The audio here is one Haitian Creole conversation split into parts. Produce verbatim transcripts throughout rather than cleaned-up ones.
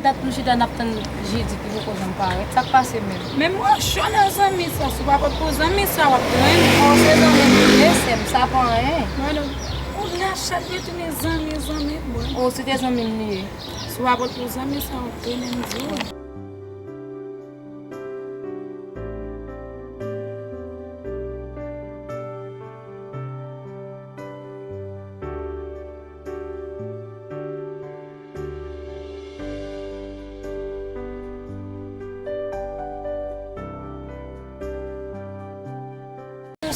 Dat nou chita n ap tann jedi ki poko janm parèt. Sa k pase menm? Men mwen cho nan zanmi sa. Si w pa pot pou zanmi sa, w ap pran. Bon, se zanmi m li ye, sè m, sa pa anyen. Mwen, ou la chat retounen zanmi, zanmi mwen. Oh, se te zanmi m li ye. Si w pa pot pou zanmi sa, w ap pran, m di w.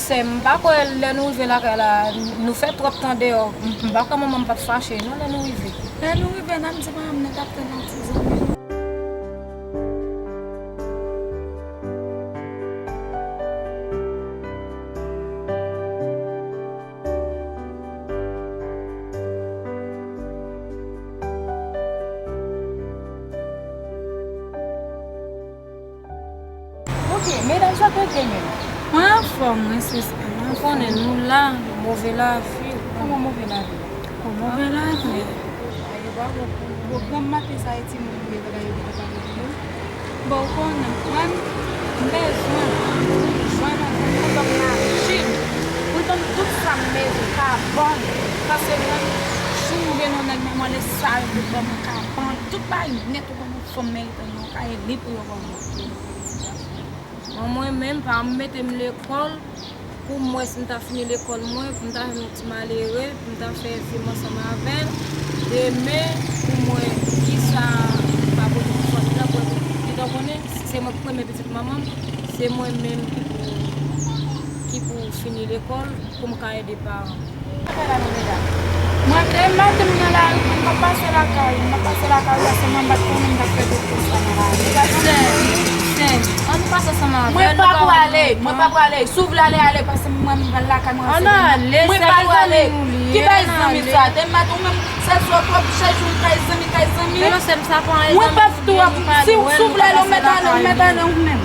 Sè m, m pa kwè lè nou rive lakay la, nou fè twòp tan deyò. M, m pa kwè manman m p ap fache non lè nou rive. Lè nou rive, n ap di manman m nou t ap tann yon ti zanmi nou. Ok, medam, sa k rete menm? Mwen anfòm, mwen sis, mwen anfòm. Ou konnen nou la, move lavi. Kòman move lavi? Kòman move lavi? Ayo, bravo pou pwogram maten sa, e timoun yo gentan yo gentan pale pou yo. Bon, ou konnen, mwen, m bezwen, jwenn yon moun pou ban m lavi m, pou l ban m tout sa m bezwen, kabann. Paske mwen, si m jwenn yon nèg, mwen, mwen, le sal pou l ban mwen kabann, tout bagay nèt, ou konnen, fanm merite yon kay li pou yo ban mwen. Bon, mwen menm, pa m mete m lekòl, pou m wè si m ta fini lekòl mwen, pou m ta jwenn yon ti malere, pou m ta fè vi m ansanm avè l. Demen, pou m wè kisa m ka pote pou fanmi an, pou yo gentan konnen, se mwen ki premye pitit manman m, se mwen menm ki pou, ki pou fini lekòl, pou m ka ede paran m. Mwen, demen maten m nan lari, m p ap pase lakay, m p ap pase lakay, paske mwen pa t konnen m t ap fè tout sa nan lari. Sè, sè, ann pase ansanm avè l, nou pa wè nou pran. Mwen pa prale, mwen pa prale. Si w vle ale, ale, paske mwen, m pral lakay mwen. Ann ale, mwen pa prale. Ki bay zanmi sa? Demen maten, ou menm, sèl sou w ap chèche yon kay zanmi, kay zanmi. Men non, sè m, sa pa yon zanmi. Mwen pa fouti w ap, si w vle ale, ou mèt ale, ou mèt ale ou menm.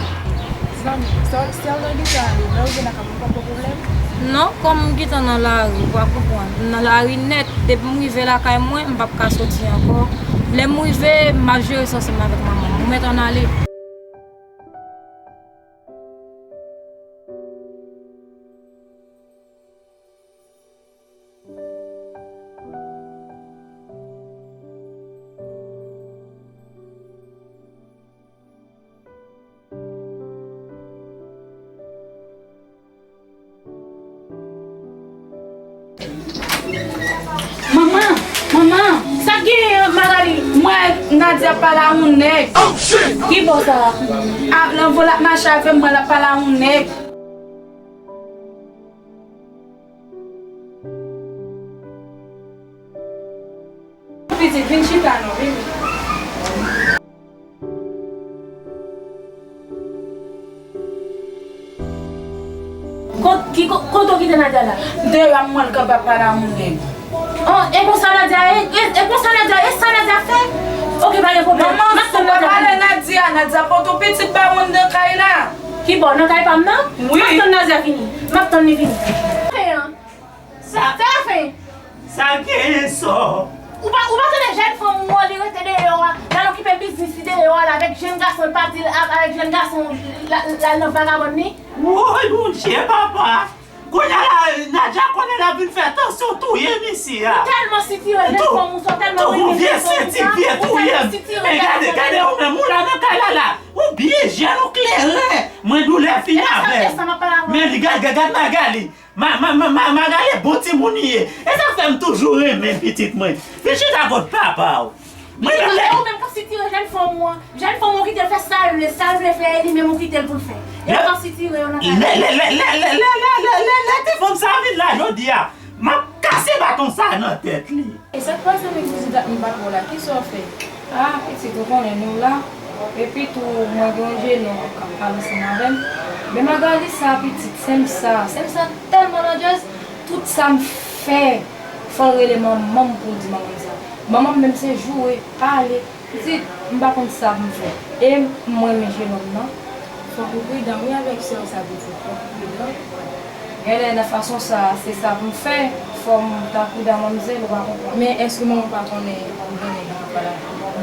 Zanmi, sa w, sa w nan gita ale, lè w vin lakay mwen, pa pran pwoblèm? Non, kòm m gentan nan lari, ou pa konprann. M nan lari nèt. Depi m rive lakay mwen, m p ap ka soti ankò. Lè m rive, m ap jere sa ansanm avèk manman m. Ou mèt ann ale. Manman, manman, sa k genyen, Magali? M wè Nadia ap pale a yon nèg. Ki bò sa? A, nan vo l ap mache avè m, m wè l ap pale a yon nèg. Pitit, vin chita non, vini. Kot, ki ko-, kote w kite Nadia la? Deyò a, m wè l kanpe ap pale a yon nèg. Oh, e konsa Nadia ye? E, e konsa Nadia, e sa Nadia fè? Ok, pa gen pwoblèm. Manman, m ap tann Nadia vini. Nadia, Nadia pote yon pitit ba moun nan kay la. Ki bò, nan kay pa m nan? Wi. M ap tann Nadia vini. M ap tann li vini. Sa, sa fè. Sa genyen sò. Ou pa, ou pa tande jèn fanm ou an, li rete deyò a, l al okipe biznis li deyò a la, avèk jèn gason, l pati l ap, avèk jèn gason, l al nan vagabòn li. Woy, Bondye, papa! Kounye a la, Nadia konnen l ap vin fè tansyon touye misye a. Ou tèlman sitire jèn fanm ou sa, ou tèlman renmen jèn fanm ou sa, ou tèlman sitire jèn fanm ou sa. Men gade, gade ou menm, ou la nan kay la la. Ou byen jèn, ou klere. Mwen doulè fini avè m. Men li, gad, gad, gad Magali. Ma, ma, ma, ma, Magali bon timoun li ye. E sa k fè m toujou renmen pitit mwen. Vin chita kot papa w. Mwen, lè ou menm k ap sitire jèn fanm ou an. Jèn fanm ou kite l fè sa l vle, sa l vle fè, e li menm ou kite l pou l fè. E ou k ap sitire yo nan kay la. Lè, lè, lè ti fanm sa vin la jodi a, m ap kase baton sa nan tèt li. E sa k pase menm vizit ak m pa twò la, kisa w fè? Ah, pitit, ou konnen nou la. Epi tou, mwen gen yon jenòm k ap pale ansanm avè m. Men Magali sa, pitit, sè m sa, sè m sa tèlman landjèz, tout sa m fè, fò l rele manman m pou l di manman m sa. Manman m menm se joure, pale. Pitit, m pa konn sa pou m fè. E m renmen jenòm nan. Fòk ou pridan wi avèk sè w sa, pitit, fòk ou pridan. Genlè nan fason sa, se sa pou m fè. Fò m ta pridan manmzèl, ou pa konprann. Men èske manman w pa konnen ou gen nèg ki pral avè w?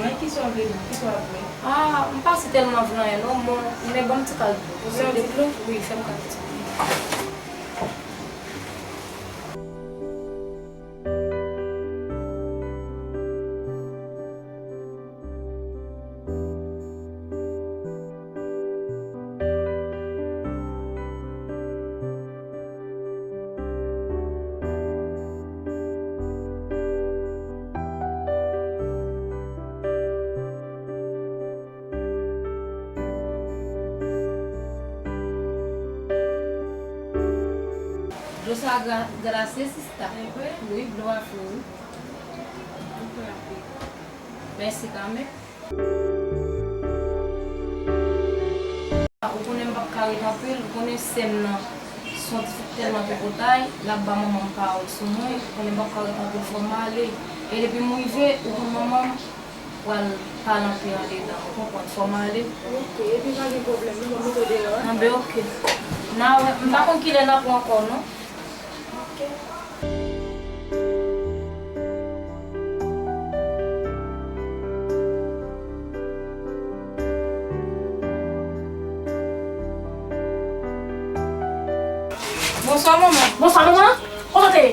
dlo, men kisa w vle bwè? Kisa w ap bwè? Ah, m pa si tèlman vle anyen non, bon, men ban m ti kal dlo. Fè yon ti dlo? Wi, fè m kal ti dlo. Dlo sa gra-, glase, sista. Evre? Wi, dlo a fre, wi. Mèsi kanmenm. Ou konnen m p ap ka ret anpil, ou konnen sè m nan se yon ti fi tèlman tripotay, l ap ba manman m pawòl sou mwen, ou konnen m p ap ka ret anpil, fò m ale. E depi m rive, ou konn manman m pral pale anpil andedan, ou konprann, fò m ale. Ok, epi pa gen pwoblèm, non, m ap mete w deyò, wi. Anben, ok. N a wè, m pa konn kilè n ap wè ankò, non. Ok. Bonswa, manman. Bonswa, manman. Kòman w te ye?